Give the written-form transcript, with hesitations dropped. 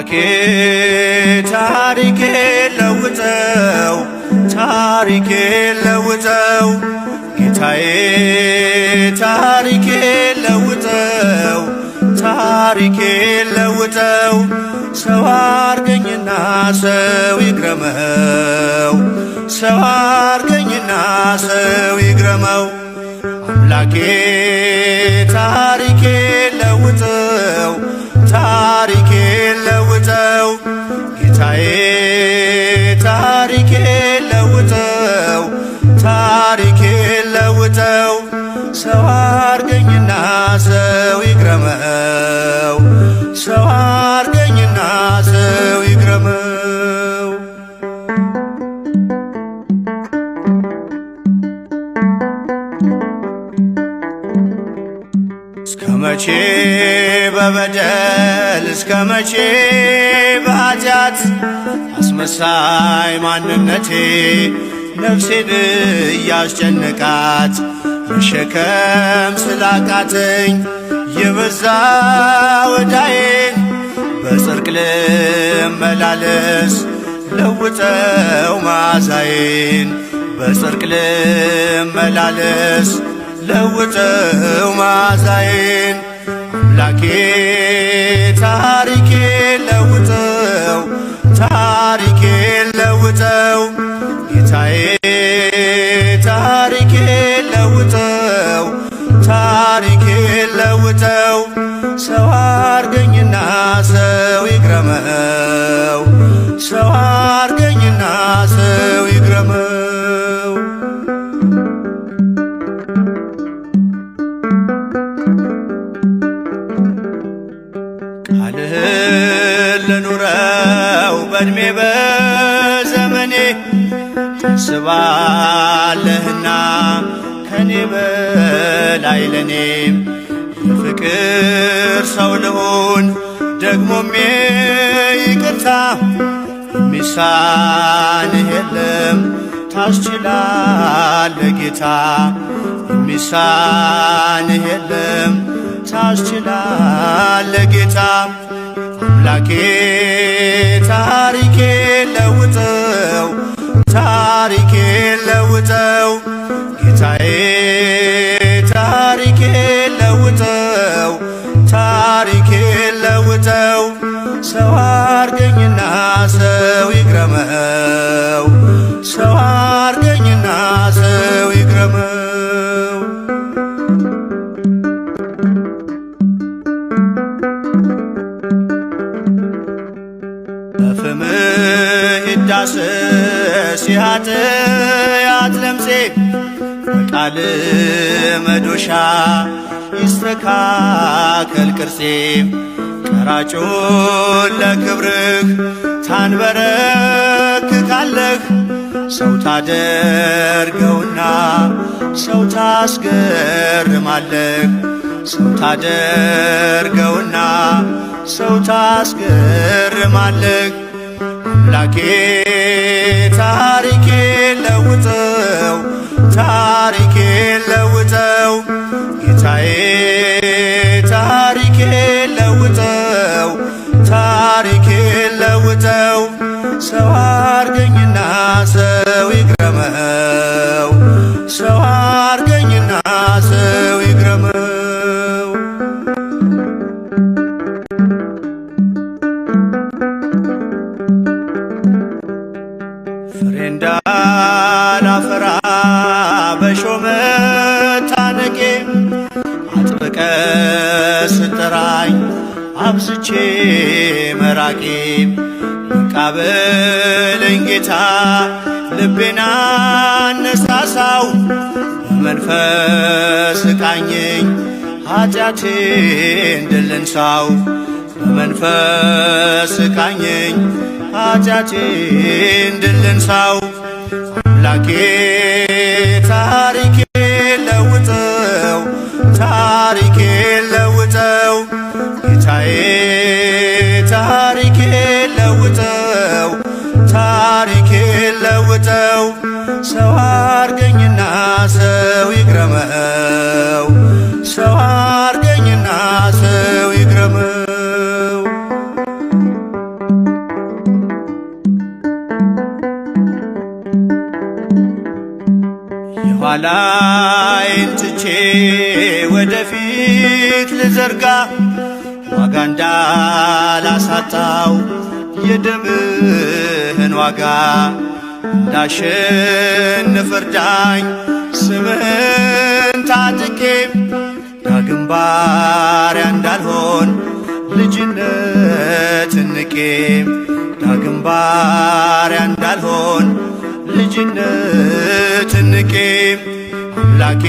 አምላኬ ታሪኬ ለውጠው፣ ታሪኬ ለውጠው፣ ጌታዬ ታሪኬ ለውጠው፣ ታሪኬ ለውጠው፣ ሰው አርገኝና ሰው ይግረመው፣ ሰው አርገኝና ሰው ይግረመው። አምላኬ ታሪኬ ለውጠው፣ ታሪኬ ለውጠው፣ ጌታዬ ታሪኬ ለውጠው፣ ታሪኬ ለውጠው፣ ሰው አርገኝና ሰው ይግረመው፣ ሰው አርገኝና ሰው ይግረመው። እስከ መቼ በበደል፣ እስከ መቼ በኃጢአት፣ አስመሳይ ማንነቴ ነፍሴን እያስጨነቃት፣ መሸከም ስላቃተኝ የበዛ ወዳዬን፣ በጽድቅ ልመላለስ ለውጠው ማዛዬን፣ በጽድቅ ልመላለስ ለውጠው ማዛዬን። አምላኬ ታሪኬ ለውጠው፣ ታሪኬ ለውጠው፣ ጌታዬ ታሪኬ ለውጠው፣ ታሪኬ ለውጠው፣ ሰው አርገኝና ሰው ይግረመው፣ ሰው አርገኝና ሰው ይግረመው። ቃልህን ልኑረው በዕድሜ በዘመኔ፣ ታስባለህና ከኔ በላይ ለኔም፣ የፍቅር ሰው ልሁን ደግሞም ይቅርታ፣ የሚሳንህ የለም ታስችላለህ ጌታ፣ የሚሳንህ የለም ታስችላለህ ጌታ። አምላኬ ታሪኬ ለውጠው፣ ታሪኬ ለውጠው፣ ጌታዬ ታሪኬ ለውጠው፣ ታሪኬ ለውጠው፣ ሰው አርገኝና ሰው ይግረመው፣ ሰው አርገኝና ሰው ይግረመው። በፍምህ ይዳሰስ የኃጢአት ለምጼ፣ በቃል መዶሻ ይስተካከል ቅርጼ፣ ቀራጩን ለክብርህ ታንበረክካለህ፣ ሰው ታደርገውና ሰው ታስገርማለህ፣ ሰው ታደርገውና ሰው ታስገርማለህ። አምላኬ ታሪኬ ለውጠው፣ ታሪኬ ለውጠው፣ ጌታዬ ታሪኬ ለውጠው፣ ታሪኬ ለውጠው፣ ሰው አርገኝና ሰው ይግረመው፣ ሰው አርገኝና ሰው ይግረመው። ፍሬ እንዳላፈራ በሾህ መታነቄ፣ አጥብቀ ስጠራኝ አብዝቼ መራቄ፣ በቃ በለኝ ጌታ ልቤን አነሳሳው፣ በመንፈስ ቃኘኝ ኃጢአቴን ድል ልንሳው፣ በመንፈስ ቃኘኝ ኃጢአቴን ድል ልንሳው። አምላኬ ታሪኬ ለውጠው፣ ታሪኬ ለውጠው፣ ጌታዬ ታሪኬ ለውጠው፣ ታሪኬ ለውጠው፣ ሰው አርገኝና ሰው ይግረመው፣ ሰው አርገኝና ሰው ይግረመው። ኋላዬን ትቼ ወደፊት ልዘርጋ፣ ዋጋ እንዳላሳጣው የደምህን ዋጋ፣ እንዳሸንፍ እርዳኝ ስምህን ታጥቄ፣ ዳግም ባሪያ እንዳልሆን ልጅነት ንቄ፣ ዳግም ባሪያ እንዳልሆን ልጅነት ንቄ። አምላኬ